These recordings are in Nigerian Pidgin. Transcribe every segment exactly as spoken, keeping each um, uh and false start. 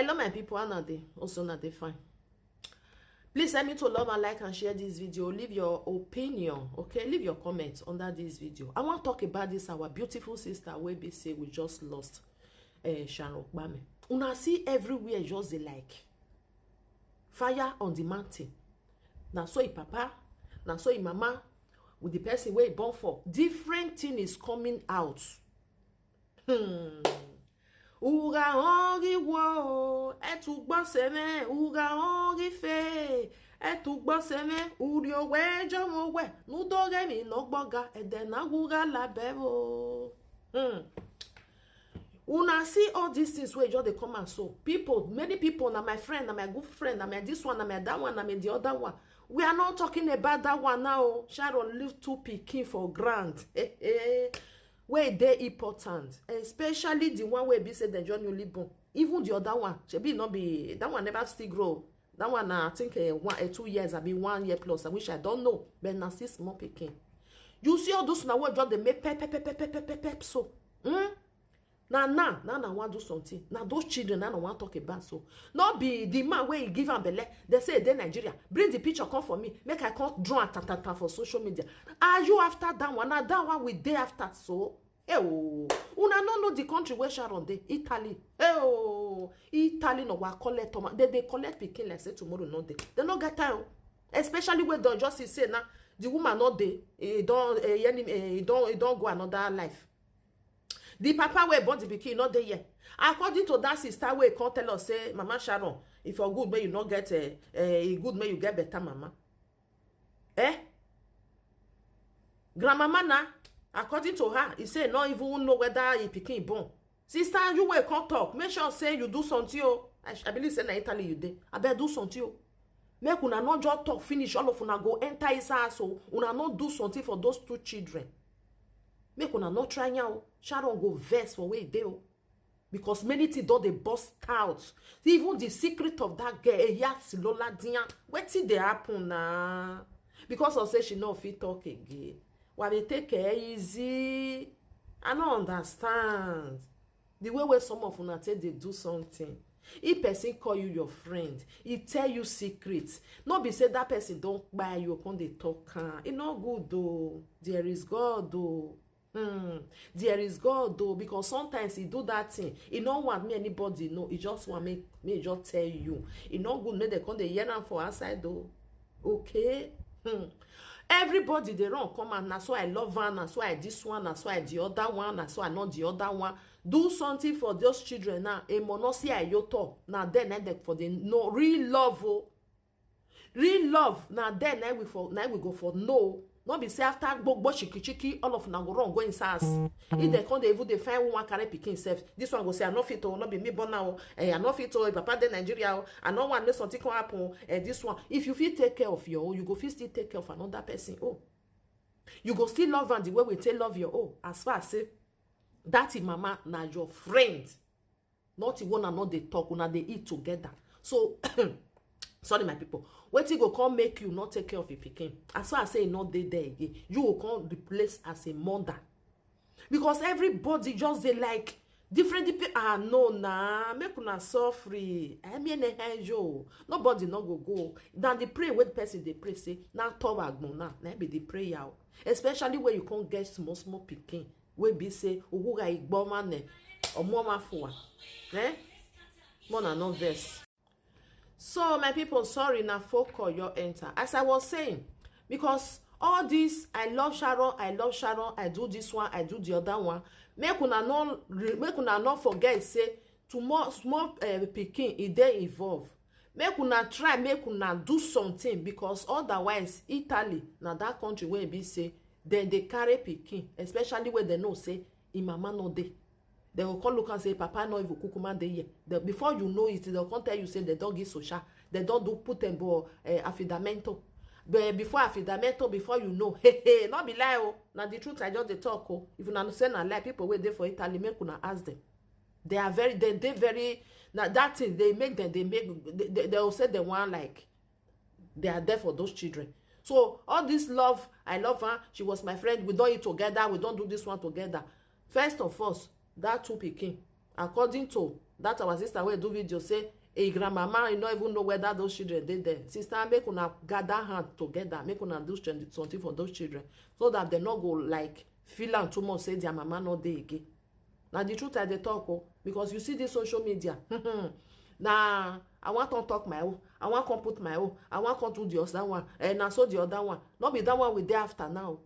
Hello, my people, how una dey? Also, una dey fine? Please help me to love and like and share this video. Leave your opinion, okay? Leave your comments under this video. I wan talk about this our beautiful sister wey be say we just lost, eh, Sharon Okpame. Una see everywhere just dey like fire on the mountain. Na so e papa, na so e mama, with the person wey e born for. Different thing is coming out. Hmm. Ura hori wo, etu gbose me, ura hori fe, etu gbose me, uri owe jo mo we, nu do re mi no gboga, ede na ura labe o. Hmm. Una see all these things wey just dey come and so. People, many people, na my friend, na my good friend, na my this one, na my that one, na my the other one. We are not talking about that one now. Sharon leave two pikin for ground. Wey dey important, especially the one wey be say dem just newly born. Even the other one, shebi no be that one never still grow. That one na, I think, eh, one, eh, two years, abi one year plus, I wish I don't know. But na still small pikin. You see all those na wey just dey make pep, pep, pep, pep, pep, pep, pep, so. Hmm? Na now, now na wan do something. Na those children now na wan talk about so. No be the man wey e give am belle. They say e dey Nigeria. Bring the picture come for me. Make I come draw am tatata for social media. Are you after that one? Na that one we dey after so. Hey, oh, una no know the country where Sharon dey, Italy. Hey, oh, Italy no wa collect Thomas. They dey collect pikin like say tomorrow no dey. They no get time. Especially when don just see say now the woman no dey. E don, eh, any, eh, e don, e don go another life. The papa wey born the pikin no dey here. According to that sister wey come tell us say, Mama Sharon, if you good, may you not get a, a good, may you get better mama. Eh? Grandmama na, according to her, he say no even know whether he pikin born. Sister, you wey come talk, make sure say you do something o. I, I believe say na Italy you dey. Abeg do something o. Make una no just talk finish, all of una go enter inside house o. Una no do something for those two children. Make una no try am o. Sharon go vex for where e dey o. Because many things don dey burst out. Even the secret of that girl, Eya Silola Dian. Wetin dey happen na? Because of say she no fit talk again. Why they take her easy? I no understand. The way wey some of una take dey do something. If person call you your friend, he tell you secret. No be say that person don kpai you, come dey talk am. E no good o. There is God o. Hmm. There is God o, because sometimes he do that thing. He no want me anybody know. He just want me, me just tell you. E no good make dem come dey hear am for outside o. Okay? Hmm. Everybody dey run come and na so I love am, na so I this one, na so I the other one, na so I not the other one. Do something for those children now. Emo no see I yo talk. Na then na dem for the no real love o. Real love na then na we for, na we go for no. No be say after gbogbo shiki shiki, all of una go run go inside house. If they come, they even dey find one carry pikin sef. This one go say, "I no fit o, no be me born am o. Eh, I no fit o, papa dey Nigeria o. I no want make something come happen o. Eh, this one." If you fit take care of your own, you go fit still take care of another person. Oh, you go still love am the way we take love your own. As far as say that im mama na your friend, not the one na not dey talk, una dey eat together. So, sorry, my people. Wetin go come make you not take care of your pikin? As far as say e no dey there again, you go come replace as a mother. Because everybody just dey like different people. Ah, no, na make una suffer. I mean, eh, yo, nobody no go go. Then the pray wey the person dey pray say na towa agbon na, na be the prayer o. Especially when you come get small small pikin wey be say owura igboma ne omoma fua. Eh? Mona no vex. So my people, sorry, na phone call your enter. As I was saying, because all this, "I love Sharon, I love Sharon, I do this one, I do the other one." Make una no re-, make una no forget say tomorrow small, eh, pikin e dey involved. Make una try, make una do something, because otherwise Italy na that country wey be say dem dey carry pikin, especially when dem know say im mama no dey. Dem go come look and say, "Papa no even kukuma dey here." The, before you know it, dem come tell you say dem don give social, dem don do put dem for, eh, affidamento. But before affidamento, before you know, hey, hey, no be lie o. Na the truth I just dey talk o. If una say na lie, people wey dey for Italy, make una ask them. They are very, they dey very, na that thing dey make them, dey make, they, they, they will say they want, like, they are there for those children. So all this love, "I love her, she was my friend, we don eat together, we don do this one together." First of all, that two pikin, according to That our sister wey do video say a grandmama, you no even know whether those children dey there. Sister, make una gather hand together, make una do something for those children, so that they no go, like, feel am too much say their mama no dey again. Na the truth I dey talk o, because you see this social media. Na I wan come talk my own, I wan come put my own, I wan come do the other one, and na so the other one. No be that one we dey after now.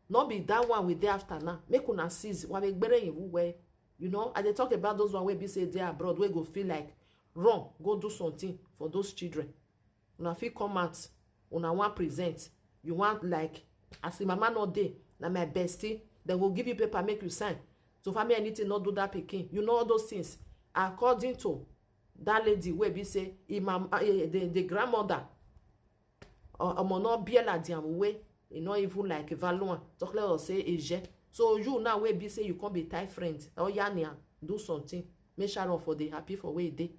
No be that one we dey after now. Make una cease. Wa be gbere yin wu we. You know, I dey talk about those one wey be say dey abroad, wey go feel like run go do something for those children. Una fit come out, una wan present, you want, like, as the mama no dey, na my bestie, dem go give you paper make you sign. So far me anything no do that pikin, you know, all those things. According to that lady wey be say im mam- ah, eh, the, the grandmother, uh, omo no biela diam wey e no even, like, value am, talk less of say eje. So you now wey be say you come be tight friend, oya nia, do something, make Sharon for dey happy for where e dey.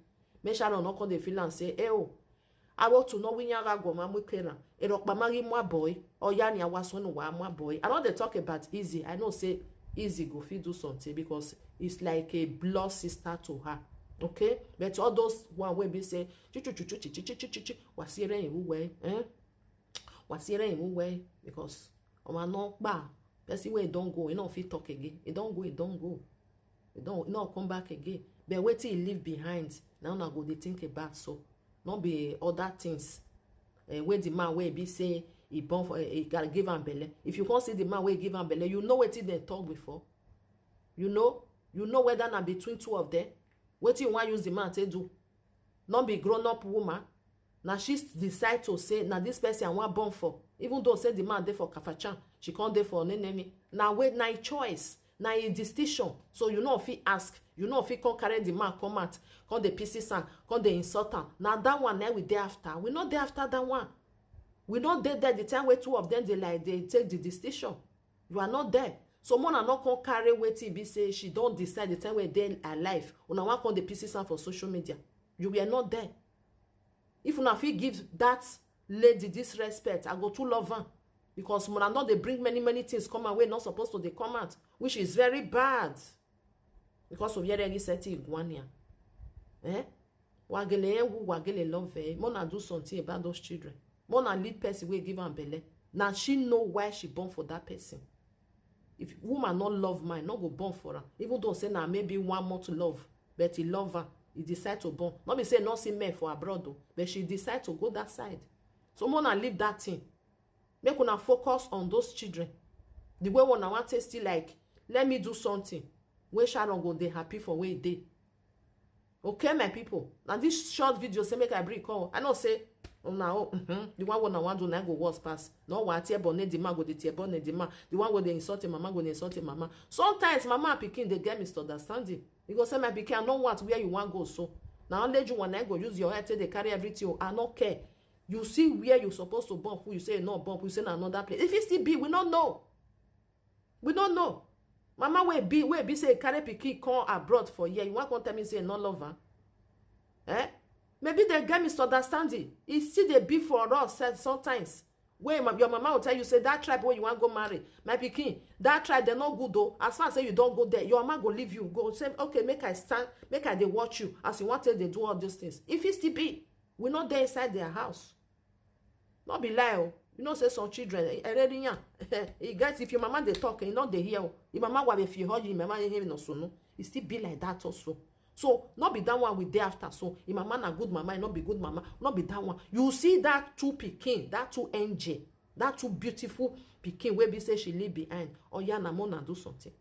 Make Sharon no come dey feel am say, eh, oh, awo to no winya ga goma mu kera, erokpa magi mwa boy, oya nia wa sonu wa mwa boy. I no dey talk about Easy. I know say Easy go fit do something because it's like a blood sister to her. Okay? But all those one wey be say, chu chu chu chu chi chi chi chi chi chi, wa si ere yin wu we, eh? Wa si ere yin wu we, because omo no pa, person wey don go, e no fit talk again. E don go, e don go. E don, e no come back again. But wetin e leave behind, na una go dey think about so. No be other things. Eh, wey the man wey be say e born for, eh, e ga- give am belle. If you come see the man wey give am belle, you know wetin dem talk before. You know, you know whether na between two of them. Wetin you wan use the man take do? No be grown up woman. Na she s- decide to say na this person I wan born for. Even though say the man dey for Kafachan, she come dey for Nenemi. Na wey na e choice, na e decision. So you no fit ask, you no fit come carry the man come out, come dey pieces am, come dey insult am. Na that one na we dey after. We no dey after that one. We no dey there the time wey two of them dey, like, dey take the decision. You are not there. So mona no come carry wetin be say she don decide the time wey dey her life. Una wan come dey pieces am for social media. You were not there. If una fit give that lady this respect, I go too love am, because mona no dey bring many many things come out wey no suppose to dey come out, which is very bad. Because of yere ni seti iguania. Eh? Wagele ewu, wagele love, eh? Mona do something about those children. Mona lead person wey give am belle. Na she know why she born for that person. If woman no love man, no go born for am. Even though say na maybe one month love, but he love am, he decide to born. No be say no see men for abroad o, but she decide to go that side. So mona leave that thing. Make una focus on those children. The way una wan take still, like, let me do something wey Sharon go dey happy for where e dey. Okay, my people, na this short video say make I bring come. I know say una, oh, mhm, the one wey una wan do na go worse pass. No wa tear bonnet the man go dey tear bonnet the man. The one wey dey insult him mama go dey insult him mama. Sometimes mama and pikin dey get misunderstanding. You go say, my pikin, I no want where you wan go so. Na only you wan go use your head take dey carry everything o. I no care. You see where you suppose to born, who you say you no born, you say na another place. If it still be, we no know. We no know. Mama wey be, wey be say carry pikin come abroad for here, you wan come tell me say you no love am? Eh? Maybe they get misunderstanding. E still dey be for us sef sometimes. Wey ma- your mama will tell you say that tribe wey you wan go marry, my pikin, that tribe dem no good o. As far as say you don go there, your mama go leave you, go say, okay, make I stand, make I dey watch you as you wan take dey do all those things. If it still be, we no dey inside their house. No be lie o. You know say some children, eh, already yan. E get, if your mama dey talk, e no dey hear o. Your mama wa be fi ho, your mama hear no sunu. E still be like that also. So no be that one we dey after. So your mama na good mama, e no be good mama. No be that one. You see that two pikin, that two angel, that two beautiful pikin wey be say she leave behind. Oya na mona do something.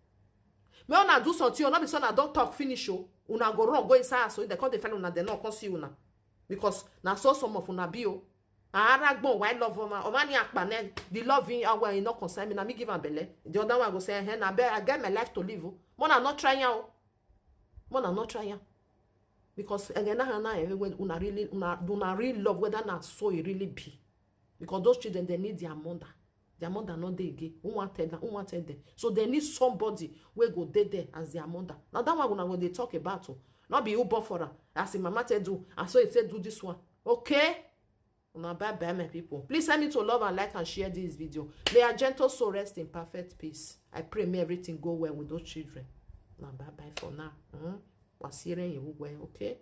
Make una do something o. No be so una don talk finish o. Una go run go inside house, so they come dey find una, they no come see una. Because na so some of una be o. Aragbon, why love oma? Oma ni akpa ne, the love in our, e no concern me. Na me give am belle. The other one go say, eh, na be, I get my life to live o. Mona no try am o. Mona no try am. Because again, na na everywhere una really, una, una real love, whether na so e really be. Because those children, they need their mother. Their mother no dey again. Who wan tell them? Who wan tell them? So they need somebody wey go dey there as their mother. Now that one una go dey talk about o. No be who born for am. As him mama take do, and so he take do this one. Okay? Una bye bye, my people. Please help me to love and like and share this video. May our gentle soul rest in perfect peace. I pray may everything go well with those children. Una bye bye for now. Hmm? Wasiere ye ugwe, okay?